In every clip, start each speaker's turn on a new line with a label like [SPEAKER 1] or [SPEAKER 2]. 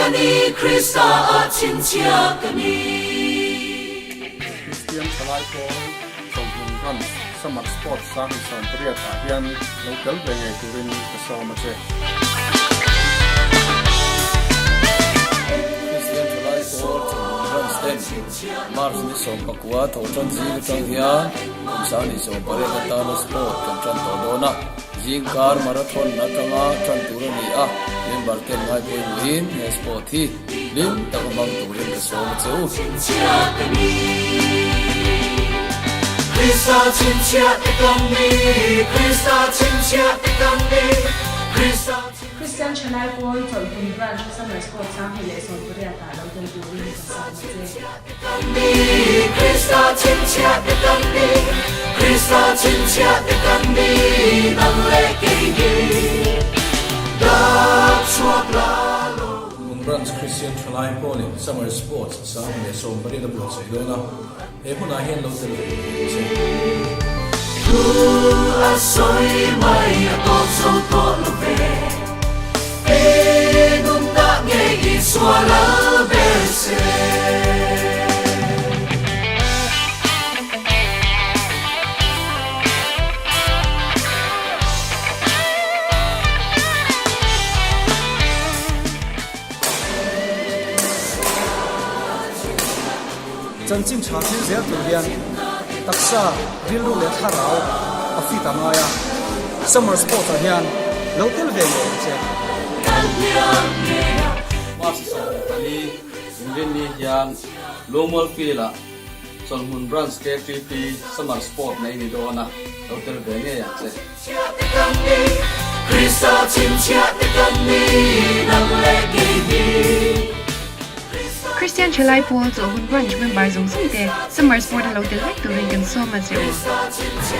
[SPEAKER 1] ka ni Krista ah chhinchhiah ka ni.
[SPEAKER 2] Kristian Thalai Pawl Chawlhmun Branch Summer Sports 2018 ah hian lo tel ve ngei turin ka sawm a che.
[SPEAKER 3] Kristian Thalai Pawl Chawlhmun Branch ten March ni 19 thaw tan zing atang hian kum 28 atana sport kan tan tawh dawn a. Zingkar marathon atanga tan tur a ni a, member ten ngai pawimawhin he sport hi hlim taka hmang turin ka sawm a che u.
[SPEAKER 4] Kristian Thalai Pawl Chawlhhmun Branch Summer Sport 2018 ah lo tel turin ka sawm a che.
[SPEAKER 3] Hmun Branch Kristian Thalai pawlin Summer Sports 2018 a buatsaih dawn a, he hunah hian lo tel ve ngei ang che.
[SPEAKER 5] Chanchin tha thil zel tur hian taksa, rilru leh thlarau a fit a ngai a, Summer Sports ah hian lo tel ve ngei ang che.
[SPEAKER 3] March 14 Inrinni hian Lungmual Field ah Chawlhmun Branch KTP Summer Sport nei ni dawn a, lo tel ve ngei ang che.
[SPEAKER 6] Kristian Thalai Pawl Chawlhmun Branch member zawng zawng te Summer Sport a lo tel vek turin kan sawm a che u.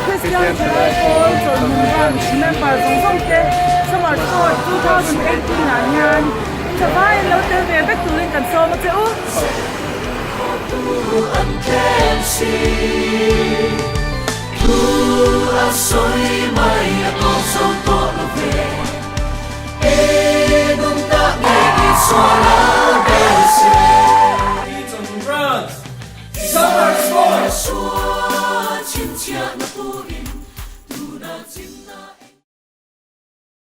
[SPEAKER 7] Kristian Thalai Pawl Chawlhmun Branch member zawng zawng te Summer Sport 2018 ah hian inthavaiin lo tel ve vek turin kan sawm a che u.